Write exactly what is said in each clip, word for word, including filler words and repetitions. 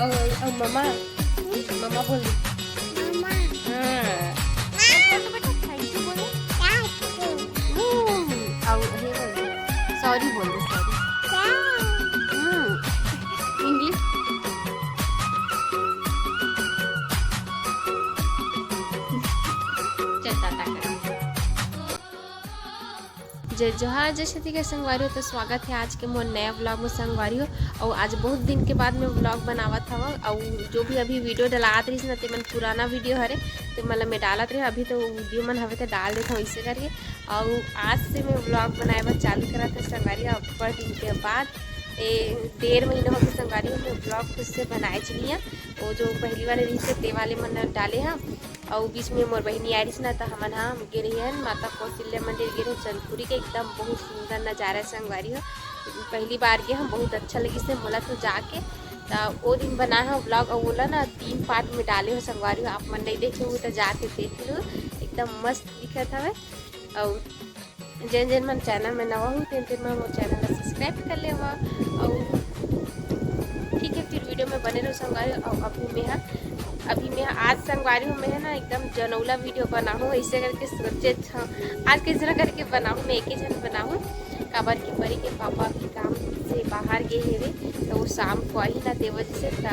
अउ, अउ ममा, ममा बोल दे। ममा। हाँ। बोल तो बेटा, thank you बोल दे। Thank you। हम्म, अउ हे बोल दे, sorry बोल दे, sorry। Sorry। हम्म, English। चल, टाटा कर। जय जोहार, जय छत्तीसगढ़ संगवारी हो। तो स्वागत है आज के मोर नया vlog में संगवारी हो। और आज बहुत दिन के बाद मैं vlog बनावत हवं। और जो भी अभी video डलात रहिस ना, ते मन पुराना video हरे, ते मन ला मैं डालत रहे। अभी तो video मन हवे तो डाल देत हवं इसे करके। और आज से मैं vlog बनाए बर चालू करत हवं संगवारी हो, अब्बड़ दिन के बाद। ए, डेढ़ महीना हो गए संगवारी हो, मैं vlog खुद से बनाए चलिया। वो जो पहली वाले रहिस ते वाले मन डाले हवं। अउ बीच में मोर बहिनी आए रहिस ना, त हमन ह गे रहिन माता कौशल्या मंदिर गे रहिन चंदखुरी के। एकदम बहुत सुंदर नजारा है संगवारी हो। पहली बार गे हम, बहुत अच्छा लगिस हे मोला तो जाके। त ओ दिन बनाए हो vlog, अउ ओला ना तीन part में डाले हो संगवारी हो। आप मन नहीं देखे हो तो जाके देख लो, एकदम मस्त दिखत हवे। अउ जेन जेन मन channel में नवा हो, तेन तेन मन मोर channel ला subscribe कर लेवा। अउ ठीक है, फिर video में बने रहो संगवारी हो। अउ अभी मैं ह, अभी मैं ह, आज संगवारी हो, मैं ह ना एकदम जनौला video बनाहूँ, ऐसे करके सोचे था आज कैसे करके बनाहूँ, मैं एके झन बनाहूँ। काबर कि परी के पापा भी काम से बाहर गए हेवे, तो वो शाम को आही ना, ते वजह से त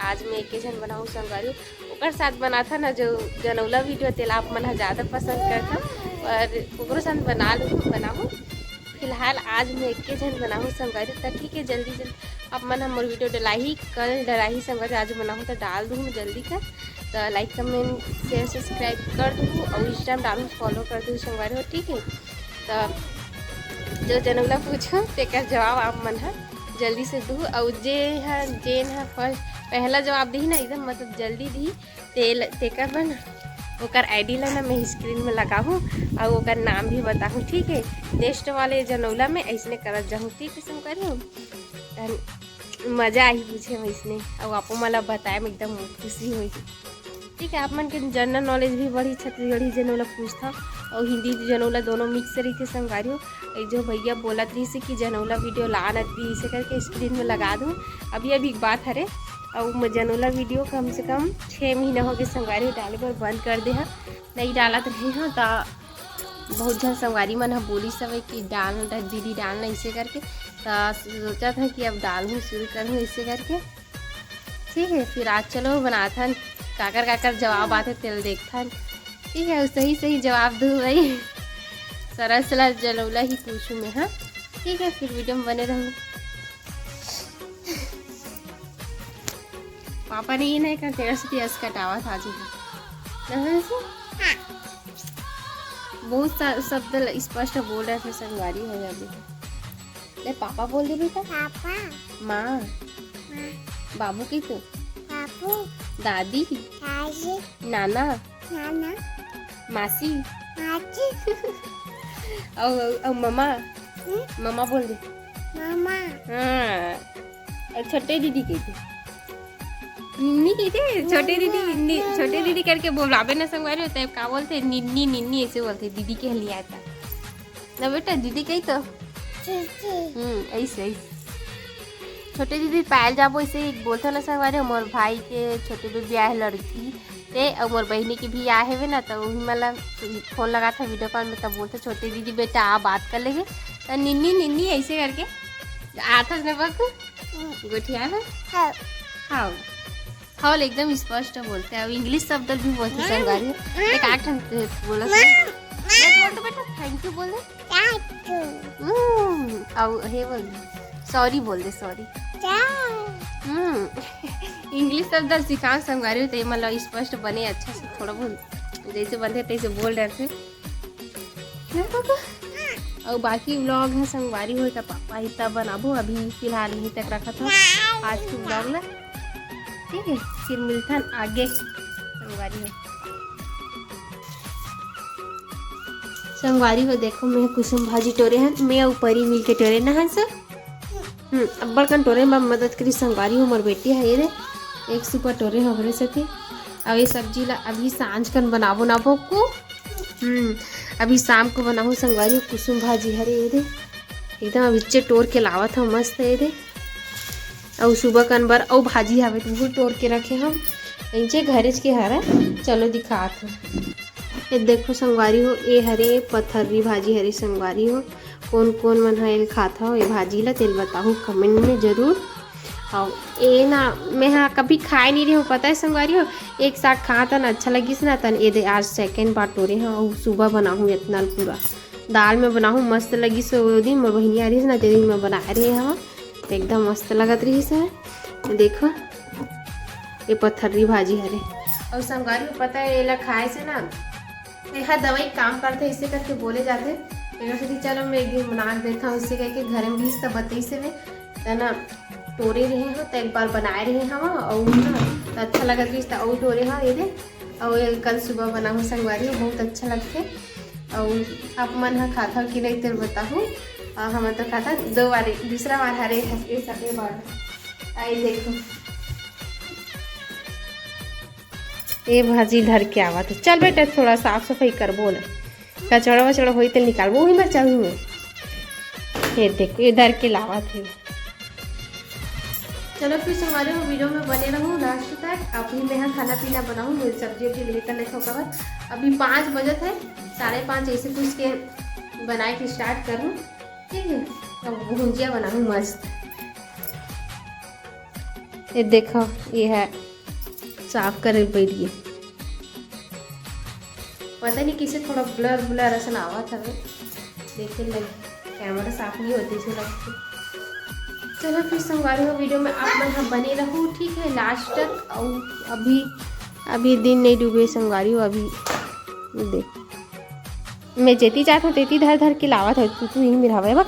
आज मैं एके झन बनाहूँ संगवारी। ओकर साथ बनाथा ना जो जनौला video, तेला आप मन ह ज़्यादा पसंद करथा, पर ओकरो साथ बना लूँ, बनाहूँ। फिलहाल आज मैं एके झन बनाहूँ संगवारी। त ठीक है, जल्दी जल्दी आप मन ह मोर video डलाही, कल डलाही संगवारी, आज बनाहूँ त डाल दूँ जल्दी कर। त like, comment, share, subscribe कर दूँ और Instagram डालूँ, follow कर दूँ संगवारी हो, ठीक है। त जो जनौला पूछो, तेकर जवाब आप मन ह जल्दी से दू। अउ जे ह, जेन ह first, पहला जवाब दिही ना, एकदम मतलब जल्दी दिही, तेल, तेकर बर ना ओकर ID ला ना मैं screen में लगाहूँ अउ ओकर नाम भी बताहूँ, ठीक है। Next वाले जनौला में ऐसने करत जाहूँ, ठीक है संगवारी हो। तहन मजा आही पूछे में इसने, अउ आपो मन ला बताए में एकदम खुशी होही। ठीक है, आप मन के general knowledge भी बढ़ी, छत्तीसगढ़ी जनौला पूछथा अउ हिंदी जनौला दोनों mix रहिथे संगवारी हो। एक जो भैया बोलत रहिस कि जनौला video ला न दी, इसे करके screen में लगा दूँ। अभी अभी की बात हरे, अउ मैं जनौला video कम से कम छः महीना हो गए संगवारी हो, डाले बर बंद कर दे हा, नहीं डालत रहे हा। त बहुत झन संगवारी मन ह बोलिस हवे कि डाल न, दीदी डाल न, इसे करके। त सोचत हन कि अब डालहूँ, शुरू करहूँ इसे करके। ठीक है, फिर आज चलो बनाथन, काकर काकर जवाब आथे तेल देखथन। ठीक है, सही सही जवाब दू भाई। सरल सरल जनौला ही पूछूँ मैं, हाँ। ठीक है, फिर video में बने रहू। पापा नहीं है ना, तेरा से तेरा कटावा था जी। नहीं से? बहुत सा-, शब्द ल-, स्पष्ट बोल रहे थे संगवारी हो अभी। ले पापा बोल दे बेटा। पापा। माँ। माँ। बाबू की तो। बाबू। दादी। दादी। नाना। नाना। मासी। मासी। अउ, अउ ममा। हम्म? ममा बोल दे। ममा। हाँ। अउ छोटे दीदी कही थे। निन्नी कही थे, छोटे दीदी, निन्नी, नि-, छोटे निन्नी। दीदी करके बोलाबे ना संगवारी हो, त का बोलथे? निन्नी, निन्नी ऐसे बोलथे, दीदी के हलिया था। ना बेटा, दीदी कही तो। दीदी। हम्म, ऐसे, ऐसे। छोटे दीदी पायल जाबो, ऐसे ही बोलथे ना संगवारी, मोर भाई के छोटे बेबी आए हे लड़की, ते अउ मोर बहिनी के भी आए हेवे ना, तो वही मन ला phone लगाथा video call में, तब बोलथे, "छोटे दीदी बेटा आ, बात कर लेगे।" तो निन्नी, निन्नी ऐसे करके आथस ना बकू, हम्म। गोठिया में। हाँ। हाँ। हाँ, एकदम स्पष्ट बोलथे, अउ English शब्द भी बोलथे हाँ। संगवारी। हाँ। एक आठ ठन बोलत हाँ। हे। हाँ। बोल तो बेटा, thank you बोल दे। Thank you। हम्म, अउ हे बोल, sorry बोल दे, sorry। क्या? हम्म, English शब्द सिखान संगवारी हो, त ये मन ला स्पष्ट बने अच्छा से थोड़ा बहुत जैसे बनथे तैसे बोल डरथे। ना पापा? अउ बाकी vlog ह संगवारी हो, त पापा ही तब बनाबो, अभी फिलहाल यहीं तक रखत हो आज के vlog ला। ठीक है, फिर मिलथन आगे संगवारी हो। संगवारी हो, देखो, मैं कुसुम भाजी टोरे हन, मैं अउ परी मिल के टोरे ना हन सब। हम्म, अब्बड़ कन टोरे में मदद करी संगवारी हो, मोर बेटी है, ये दे, एक सुपा टोरे हो, हमरे सेती। अब ये सब्जी ला अभी सांझ कन बनाबो ना बोकू। हम्म, अभी शाम को बनाहूँ संगवारी हो, कुसुम भाजी हरे, ये दे, एकदम अभी चे टोर के लावत हो, मस्त है, ये दे। अउ सुबह कन बर अउ भाजी हवे, त उहू टोर के रखे हंव। एंचे घरेच के हरे, चलो दिखात हंव। ए देखो संगवारी हो, ए हरे पथर्री भाजी हरे संगवारी हो। कोन कोन मन ह एल खात हव ए भाजी ला, तेल बताहू comment में जरूर। अउ ए ना, मैं हा कभी खाए नहीं रही हूँ, पता है संगवारी हो। एक साग खात हन, अच्छा लगिस ना, तन ए दे आज second बार टोरे हंव। अउ सुबह बनाहूँ एतना ल पूरा दाल में बनाहूँ, मस्त लगिस। ओ दिन मोर बहिनी आ रहिस ना, ते दिन मैं बनाए रहे हंव, त एकदम मस्त लगत रहिस हे। देखो, ये पथर्री भाजी हरे। अउ संगवारी हो, पता है, एला खाए से ना, एहा दवाई काम करथे, इसे करके बोले जाथे। एकर सेती चलो, मैं एक दिन बना के देखा हूँ, इसे कह के घरे में रहिस त बतइस हे, त ना टोरे रहे हंव, त एक बार बनाए रहे हंव, अउ ना, त अच्छा लगत रहिस, त अउ टोरे हंव, ये दे, अउ ये कल सुबह बनाहूँ संगवारी हो, बहुत अच्छा लगथे। अउ आप मन ह खाथव कि नहीं, तेल बताहू। अउ हमन तो खाथन, दो बार, दूसरा बार हरे, ये सबे बार। आई देखो, ए भाजी धर के आवत हे। चल बेटा, थोड़ा साफ सफाई करबो ना, कचड़ा वचड़ा होई त निकालबो, उही में चाही में। ये देखो, ये धर के लावत हे। चलो फिर संगवारी हो, video में बने रहू last तक। अभी मैं हा खाना पीना बनाहूँ, मैं सब्जी उब्जी लेकर लेकर ओकर बाद। अभी पाँच बजत हे, साढ़े पाँच ऐसे कुछ के बनाए के start करूँ, ठीक है। अब भुंजिया बनाहूँ मस्त। ये देखो, ये है साफ करे बैठ गई। पता नहीं किसे थोड़ा blur blur असन आवत हवे, देखे लग camera साफ नहीं होती से लगते। चलो फिर संगवारी हो, video में आप मन ह बने रहू, ठीक है, last तक। अउ अभी, अभी दिन नहीं डूबे संगवारी हो, अभी देख, मैं जेती जात हूँ तेती धर धर के लावत हूँ, तू तू यही मेर हवे बा,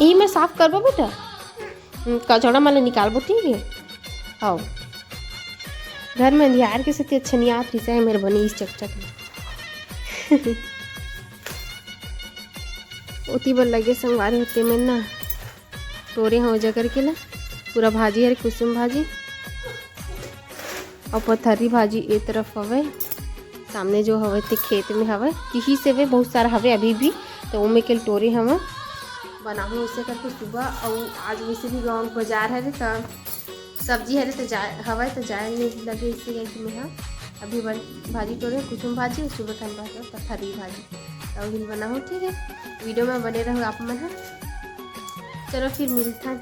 यही मैं साफ करबो बेटा। हम्म, कचौड़ा मन ल निकालबो, ठीक है। आओ, घर में अंधियार के सेती अच्छा नहीं आत रिहिस हे मेर बनीस चकचक में। ओती बर लगे संगवारी होते में ना, टोरे हव जगर के ला। पूरा भाजी हरे, कुसुम भाजी अउ पथरी भाजी ए तरफ हवे, सामने जो हवे ते खेत में हवे, तिही से वे बहुत सारा हवे अभी भी, तो ओमे के टोरे हवे। बनाहूँ इसे करके सुबह, अउ आज वैसे भी गाँव बाजार हरे, त सब्जी हरे त जाए, हवय त जाए नहीं लगे, इसे करके मैं हा अभी बन, भाजी टोरे, कुसुम भाजी, सुबह खान भाजी, पथरी भाजी, त अभी बनाहूँ, ठीक है। Video में बने रहू आप मन हा। चलो फिर मिलथन।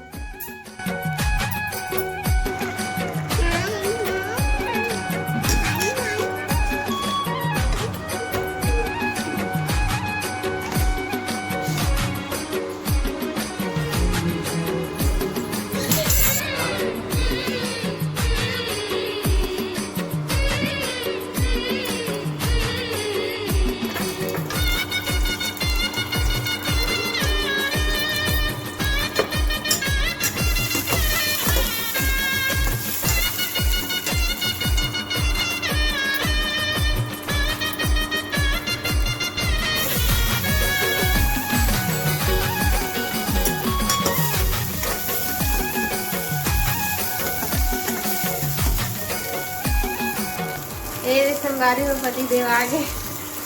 ए संगवारी हो, पति देव आगे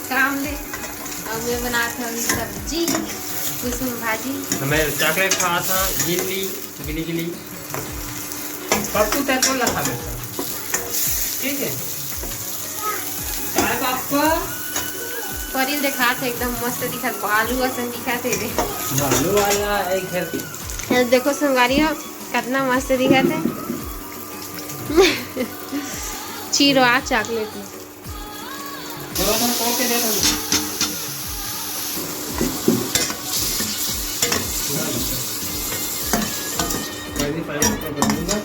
काम ले, अउ मैं बनात हव सब्जी, कुसुम भाजी। मैं chocolate खात हव, गिल्ली गिली गिली। पप्पू तैं तो लगा बेटा, ठीक है। काय पापा? परी देखात हे, एकदम मस्त दिखत, बालू असन दिखत हे रे। बालू वाला है घर। ये देखो संगवारी हो, कितना मस्त दिखत हे। चीरो आ chocolate में। थोड़ा सा तोड़ के दे दो। पहले, पहले ऊपर कर दूंगा।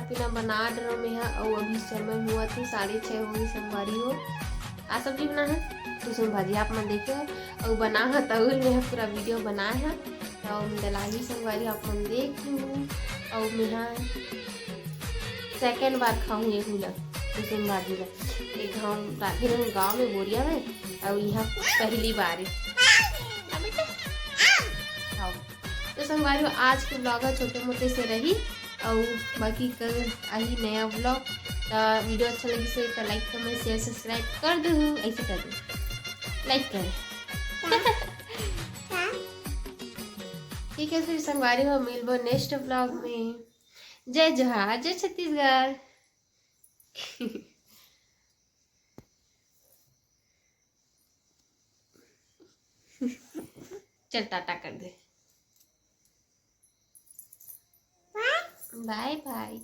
बिना बना डरो में हा। अउ अभी समय हुआ थी साढ़े छः हो गई संगवारी हो। आ सब्जी बना है, सुसुम भाजी आप मन देखे है। अउ बना है तउल में हा पूरा वीडियो बनाए है। तो हम दलाही संगवारी आप मन देख लू। अउ मैं हा सेकंड बार खाऊँ ये हुला, सुसुम भाजी ला। एक गाँव राधे रहूँ गाँव में बोरिया में, अउ यहाँ पहली बार है। हाँ बेटा, खाओ। तो संगवारी हो, आज के ब्लॉग है छोटे मोटे से रही, और बाकी कल आही नया ब्लॉग। तो वीडियो अच्छा लगी से तो लाइक, कमेंट, शेयर, सब्सक्राइब कर दो, ऐसे कर दो, लाइक कर। ठीक है, फिर संगवारी हो, मिलबो नेक्स्ट ब्लॉग में। जय जोहार, जय छत्तीसगढ़। चल टाटा कर दे, बाय बाय।